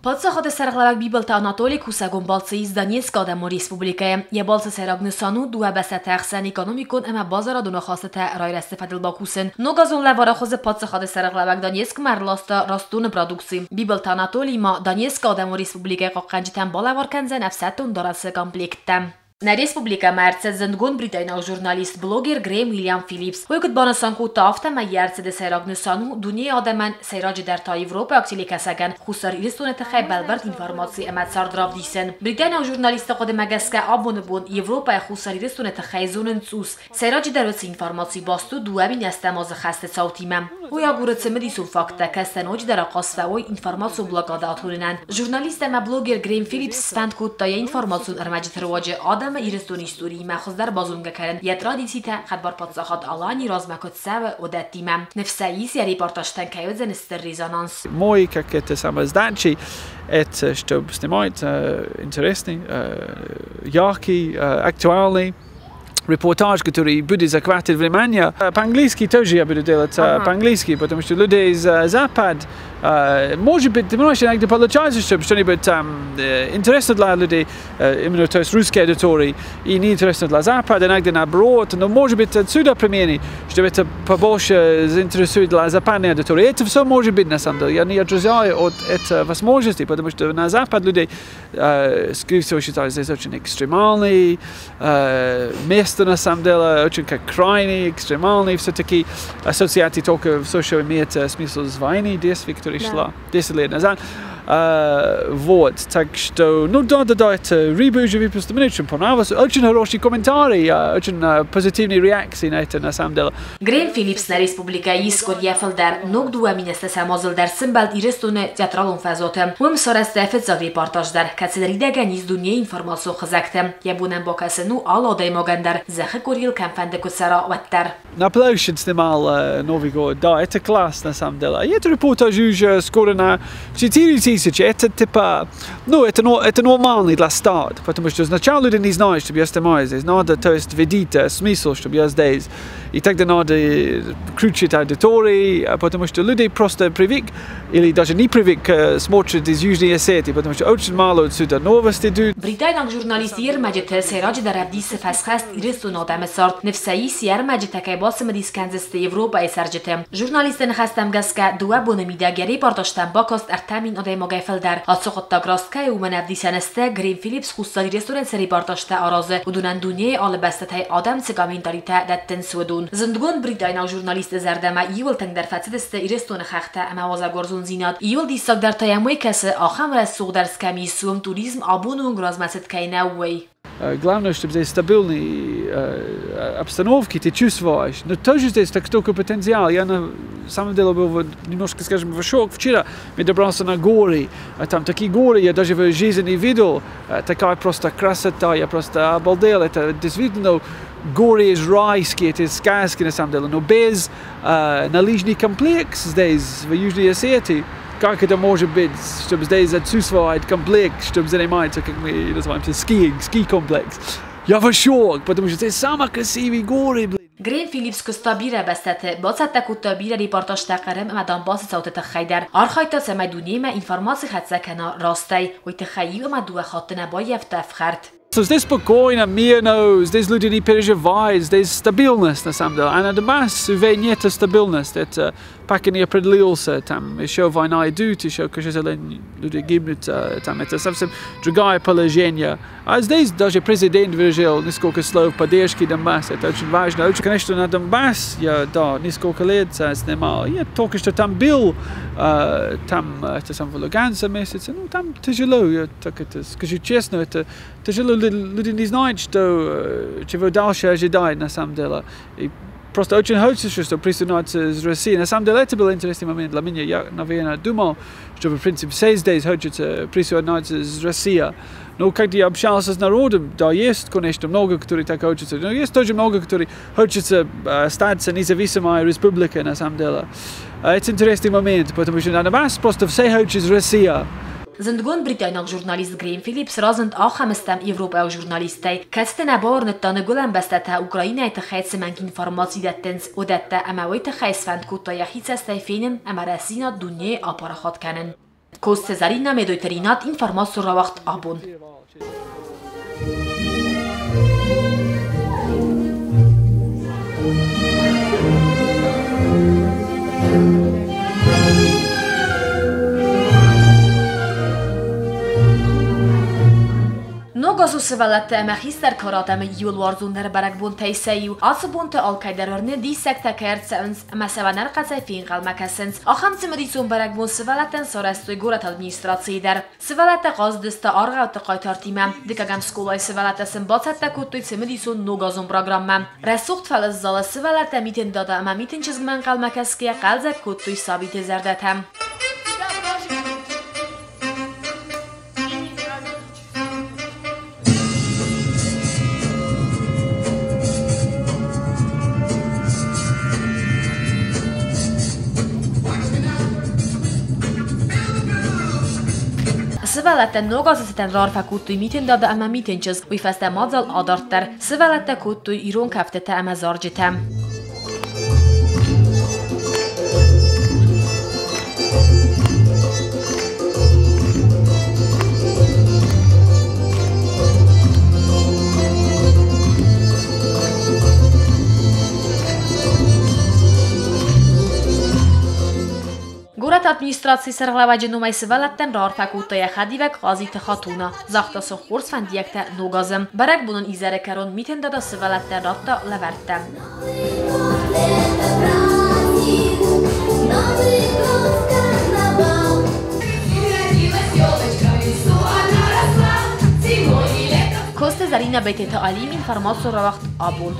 Паддзахады сӕргълӕууӕг Бибылты Анатоли кусӕгон балцы ис Донецкы Адӕмон Республикӕйы. Йӕ балцы сӕйраг нысан у дыууӕ бӕстӕты ӕхсӕн экономикон ӕмӕ базарадон ахастытӕ райрӕзты фӕдыл бакусын. Ногазон лӕвары хуызы паддзахады сӕргълӕууӕг Донецкмӕ ӕрласта Ростдоны продукци. Бибылты Анатоли ма Донецкы Адӕмон Республикӕйы хъахъхъӕнджытӕн балӕвар кӕндзӕн ӕфсӕддон дарӕсы комплекттӕ. Нӕ республикӕмӕ ӕрцыд зындгонд бритайнаг журналист, блогер Грейм Уильям Филлипс. Уый куыд банысан кодта, афтӕмӕй йӕ ӕрцыды сӕйраг нысан у дунейы адӕмӕн, сӕйраджыдӕр та европӕйаг телекӕсӕгӕн Хуссар Ирыстоны тыххӕй бӕлвырд информаци ӕмӕ цард равдисын. Бритайнаг журналисты хъуыдымӕ гӕсгӕ абоны бон Европӕйы Хуссар Ирыстоны тыххӕй зонын цъус. Сӕйраджыдӕр уыцы информаци баст у 2008 азы хӕсты цаутимӕ. Уый агуры цымыдисон факттӕ, кӕцытӕ ноджыдӕр ахъаз фӕуой информацион блокадӕ атонынӕн. Журналист ӕмӕ блогер Грейм Филлипс сфӕнд кодта йӕ информацион ӕрмӕджыты руаджы адӕмы Ирыстоны историимӕ хуыздӕр базонгӕ кӕнын, йӕ традицитӕ, хӕдбар паддзахад Алани размӕ куыд цӕуы, уыдӕттимӕ. Ныфс ӕй ис, йӕ репортажтӕн кӕй уыдзӕн стыр резонанс. Мой, как это самое сдачи, это чтобы снимать интересный, яркий, актуальный репортаж, который будет захватывать внимание. По-английски тоже я буду делать по-английски, потому что люди из Запада, может быть, ты понимаешь, иногда получается, чтобы что-нибудь там интересно для людей, именно, то есть русской аудитории, и не интересно для Запада, иногда наоборот, но может быть отсюда применить, чтобы это побольше заинтересует для западной аудитории. Это все может быть на самом деле. Я не отрезаю от этой возможности, потому что на Запад людей, скорее всего, считают здесь очень экстремальный место, на самом деле, очень как крайний, экстремальный, все-таки ассоциации только все, что имеет смысл с войной, действий, которые шла 10 лет назад. Вот, так что, ну да, это рыба уже выпустила, мне очень понравилось, очень хорошие комментарии, очень позитивные реакции на это, на самом деле. Грейм Филлипс нӕ республикӕйы ис къуырийӕ фылдӕр. Ног 2010 азыл дӕр сымбӕлд Ирыстоны театралон фӕзуаты. Уым сарӕзта фыццаг репортаж дӕр, кӕцы ныридӕгӕн ис дунейы информацион хызӕгты. Йӕ бонӕн бакӕсын у алы адӕймагӕн дӕр, зӕххы къорийыл кӕмфӕнды куы цӕра, уӕддӕр. На площадь снимал Новый год. Да, это класс на самом деле. И это репортаж уже скоро на 4000. Это типа, ну, это нормальный для старта, потому что сначала люди не знают, что я снимаю здесь. Надо, то есть, вводить смысл, чтобы я здесь. И тогда надо крутить аудитории, потому что люди просто привык или даже не привык смотреть из Южной Осетии, потому что очень мало отсюда новости идут. Бритайнаг журналист йе рмӕджыты сӕйраджыдӕр ӕвдисы фӕсхӕст Ирыстоны адӕмы цард. Ныфс ӕй ис, йӕ ӕрмӕджытӕ кӕй бацымыдис кӕндзысты Европӕйы цӕрджыты. Журналисты ныхӕстӕм гӕсгӕ, дыууӕ боны мидӕг йӕ репортажтӕм бакаст 3000 адӕймагӕй фылдӕр. Ацы хъуыддаг раст кӕй у, уымӕн ӕвдисӕн сты, Грейм Филлипс Хуссар Ирыстонӕн цы репортажтӕ аразы, уыдонӕн дунейы алы бӕстӕтӕй адӕм цы комментаритӕ дӕттынц, уыдон. Зындгонд бритайнаг журналисты зӕрдӕмӕ иууыл тынгдӕр фӕцыдысты Ирыстоны хӕхтӕ ӕмӕ уазӕгуарзондзинад. Иууыл диссагдӕр та йӕм уый кӕсы, ахӕм рӕсугъд ӕрдз кӕм ис, уым туризм абоны онг размӕцыд кӕй нӕу, уый. Главное, чтобы здесь стабильные обстановки ты чувствуешь. Но тоже здесь так столько потенциала. Я на самом деле был вот немножко, скажем, в шок. Вчера мы добрался на горы. А там такие горы я даже в жизни не видел. Такая просто красота. Я просто обалдел. Это действительно горы из райские, это сказки на самом деле. Но без наличный комплекс здесь, в Южной Осетии, как это может быть, чтобы здесь отсутствует комплекс, чтобы заниматься, как мы называемся, skiing, ски-комплекс. Я в шок, потому что здесь самые красивые горы, блин. Грейм Филлипс куыста бирӕ бӕстӕты, бацӕттӕ кодта бирӕ репортажтӕ Хъырым ӕмӕ Донбассы цауты тыххӕй дӕр. Архайдта, цӕмӕй дунемӕ информаци хӕццӕ кӕна растӕй. Уый тыххӕй иу ӕмӕ дыууӕ хатты нӕ баййӕфта ӕфхӕрд. Здесь спокойно, мирно, здесь люди не переживают, здесь стабильность на самом деле. А на Донбасс увы, нет стабильности, это пока не определился, там еще война идет, еще, к сожалению, люди гибнут, там это совсем другое положение. А здесь даже президент выразил несколько слов поддержки Донбасса, это очень важно. Очень, конечно, на Донбасс я, да, несколько лет снимал, я только что там был, там, это сам в Луганске месяце, ну, там тяжело, я так это скажу честно, это тяжело, люди не знают, что, чего дальше ожидать на самом деле. И просто очень хочется, чтобы присоединиться с Россией. На самом деле это был интересный момент для меня. Я, наверное, думал, что в принципе все здесь хочется присоединиться с Россией. Но когда я общался с народом, да, есть, конечно, много, которые так хочется. Но есть тоже много, которые хочется остаться независимой республикой, на самом деле. Это интересный момент, потому что на Донбасс просто все хотят с Россией. Зындгонд бритайнаг журналист Грейм Филлипс разынд ахӕм стӕм европӕйаг журналисттӕй, кӕцыты нӕ бауырныдта ныгуылӕн бӕстӕтӕ Украинӕйы тыххӕй цы мӕнг информаци дӕттынц, уыдӕттӕ ӕмӕ уый тыххӕй сфӕнд кодта йӕхи цӕстӕй фенын ӕмӕ рӕстдзинад дунейы апарахат кӕнын. Коцты Зӕринӕ, Медойты Ринат, информацион рауагъд «Абон». Ног азы сывӕллӕтты ӕмӕ хистӕр кары адӕмы иууыл уарзондӕр бӕрӕгбонтӕй сӕ иу. Ацы бонты алкӕй дӕр уырны, диссӕгтӕ кӕй ӕрцӕуынц ӕмӕ сӕ ӕнӕрхъӕцӕй фенхъӕлмӕ кӕсынц. Ахӕм цымыдисон бӕрӕгбон сывӕллӕттӕн сарӕзтой горӕты администрацийы дӕр. Сывӕллӕттӕ хъазыдысты аргъӕутты хъайтартимӕ. Дыккӕгӕм скъолайы сывӕллӕттӕ сын бацӕттӕ кодтой цымыдисон ногазон программӕ. Рӕсугъд фӕлыст залы сывӕллӕттӕ Митын Дада ӕмӕ Митын чызгмӕ ӕнхъӕлмӕ кӕсгӕйӕ хъӕлдзӕг кодтой сабиты зӕрдӕтӕ. Сывӕллӕттӕн ног азы цытӕн раарфӕ кодтой Митын Дада ӕмӕ Митын чызг. Уый фӕстӕ мадзал адарддӕр. Сывӕллӕттӕ кодтой ирон кӕфтытӕ ӕмӕ зарджытӕ. Горӕты администрацийы сӕргълӕууӕджы номӕй сывӕллӕттӕн раарфӕ кодта йӕ хӕдивӕг Хъазиты Хатуна. Загъта сын хорз фӕндиӕгтӕ ног азы. Бӕрӕгбонон изӕры кӕрон Митын Дада сывӕллӕттӕн радта лӕвӕрттӕ. Коцты Зӕринӕ, Бететы Алим, информацион рауагъд «Абон».